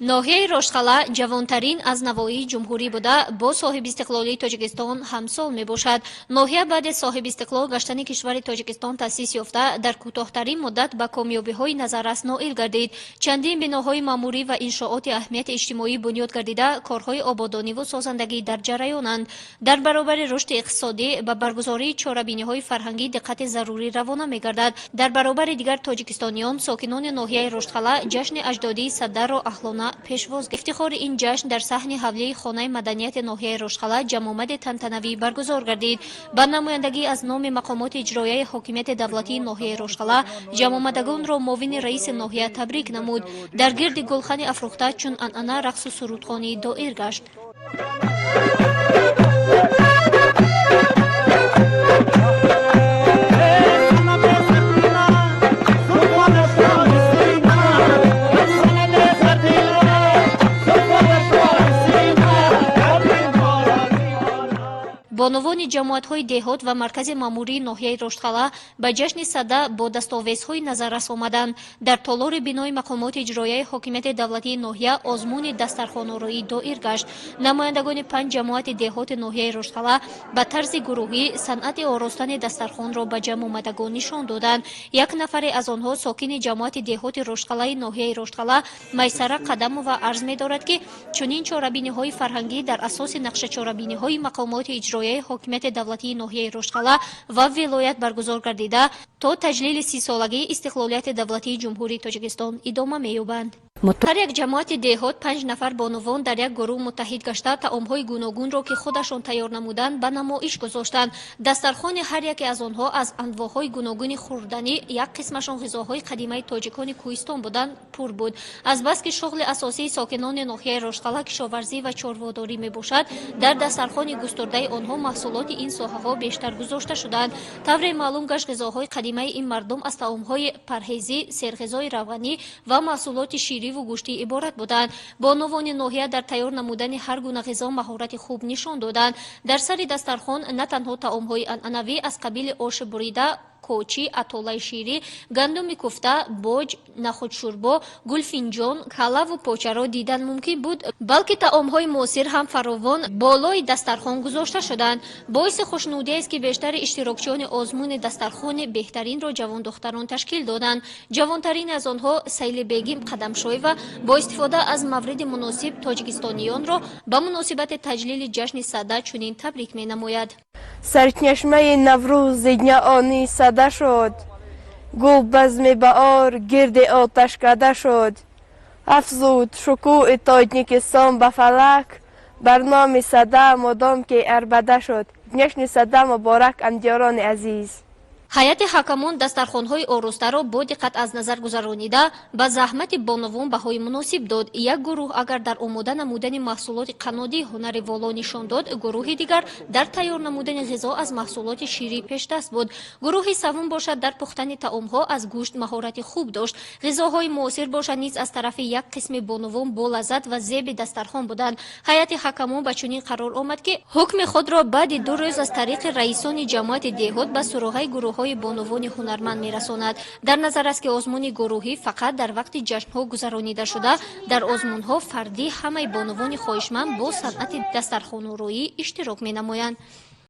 Ноҳияи Роштқалъа ҷавонтарин аз навоҳии ҷумҳурӣ буда, бо соҳибистиқлолии Тоҷикистон ҳамсол мебошад. Ноҳия баъди соҳибистиқлол гаштани кишвари Тоҷикистон таъсис ёфта, дар кӯтоҳтарин муддат ба комёбиҳои назаррас ноил гардид. Чандин биноҳои маъмурӣ ва иншооти аҳамияти иҷтимоӣ бунёд гардида, корҳои ободониву созандагӣ дар ҷараёнанд. Дар баробари рушди иқтисодӣ ба баргузории чорабиниҳои фарҳангӣ диққати зарурӣ равона мегардад. Дар баробари дигар тоҷикистониён, сокинони ноҳияи Роштқалъа ҷашни аҷдодии Садаро аҳлона пешвоз. Ифтихори ин ҷашн дар саҳни ҳавлии хонаи маданияти ноҳияи Роштқалъа ҷамъомади тантанавӣ баргузор гардид. Ба намояндагӣ аз номи мақомоти иҷроияи ҳокимияти давлатии ноҳияи Роштқалъа ҷамъомадагонро муовини раиси ноҳия табрик намуд. Дар гирди гулхани афрӯхта чун анъана рақсу сурудхонӣ доир гашт. Бонувони ҷамоатҳои деҳот ва маркази маъмурии ноҳияи Роштқалъа ба ҷашни Сада бо дастовезҳои назаррас омаданд. Дар толори бинои мақомоти иҷроияи ҳокимияти давлатии ноҳия озмуни дастархонороӣ доир гашт. Намояндагони панҷ ҷамоати деҳоти ноҳияи Роштқалъа ба тарзи гурӯҳӣ санъати оростани дастархонро ба ҷамъомадагон нишон доданд. Як нафаре аз онҳо, сокини ҷамоати деҳоти Роштқалъаи ноҳияи Роштқалъа Майсара Қадамова, арз медорад, ки чунин чорабиниҳои фарҳангӣ дар асоси нақшачорабиниҳои мақомоти иҷроияи ҳокимияти давлатии ноҳияи Роштқалъа ва вилоят баргузор гардида, то таҷлили 30-солагии истиқлолияти давлатии Ҷумҳурии Тоҷикистон идома меёбанд. Ҳар як ҷамоати деҳот панҷ нафар бонувон дар як гурӯҳ муттаҳид гашта, таомҳои гуногунро, ки худашон тайёр намуданд, ба намоиш гузоштанд. Дастархони ҳар яке аз онҳо аз анвоъҳои гуногуни хӯрданӣ, як қисмашон ғизоҳои қадимаи тоҷикони кӯҳистон буданд, пур буд. Азбаски шуғли асосии сокинони ноҳияи Роштқалъа кишоварзӣ ва чорводорӣ мебошад, дар дастархони густурдаи онҳо маҳсулоти ин соҳаҳо бештар гузошта шуданд. Тавре маълум гашт, ғизоҳои қадимаи ин мардум аз таомҳои парҳезӣ, серғизои равғанӣ ва маҳсулоти шириву гӯштӣ иборат буданд. Бонувони ноҳия дар тайёр намудани ҳар гуна ғизо маҳорати хуб нишон доданд. Дар сари дастархон на танҳо таомҳои анъанавӣ аз қабили оши бурида, кочӣ, атолаи ширӣ, гандуми куфта, боҷ, нахудшӯрбо, гулфинҷон, калаву почаро дидан мумкин буд, балки таомҳои муосир ҳам фаровон болои дастархон гузошта шуданд. Боиси хушнудиест, ки бештари иштирокчиёни озмуни дастархони беҳтаринро ҷавондухтарон ташкил доданд. Ҷавонтарин аз онҳо, Сайлибегим Қадамшоева, бо истифода аз мавриди муносиб тоҷикистониёнро ба муносибати таҷлили ҷашни Сада чунин табрик менамояд. Сарчашмаи Наврӯз зи ҷаҳони Сада шуд, гул базми баҳор гирди оташкада шуд, афзуд шукӯҳи Тоҷикистон ба фалак, бар номи Сада мудом ки арбада шуд. Ҷашни Сада муборак, ҳамдиёрони азиз! Ҳайати ҳакамон дастархонҳои оростаро бо диққат аз назар гузаронида, ба заҳмати бонувон баҳои муносиб дод. Як гурӯҳ агар дар омода намудани маҳсулоти қаннодӣ ҳунари воло нишон дод, гурӯҳи дигар дар тайёр намудани ғизо аз маҳсулоти ширӣ пешдаст буд. Гурӯҳи севум бошад, дар пухтани таомҳо аз гӯшт маҳорати хуб дошт. Ғизоҳои муосир бошад низ аз тарафи як қисми бонувон бо лаззат ва зеби дастархон буданд. Ҳайати ҳакамон ба чунин қарор омад, ки ҳукми худро баъди 2 рӯз аз тариқи раисони ҷамоати деҳот ба суроғаи гурӯҳҳои бонувони ҳунарманд мерасонад. Дар назар аст, ки озмуни гурӯҳӣ фақат дар вақти ҷашнҳо гузаронида шуда, дар озмунҳо фардӣ ҳамаи бонувони хоҳишманд бо санъати дастархонороӣ иштирок менамоянд.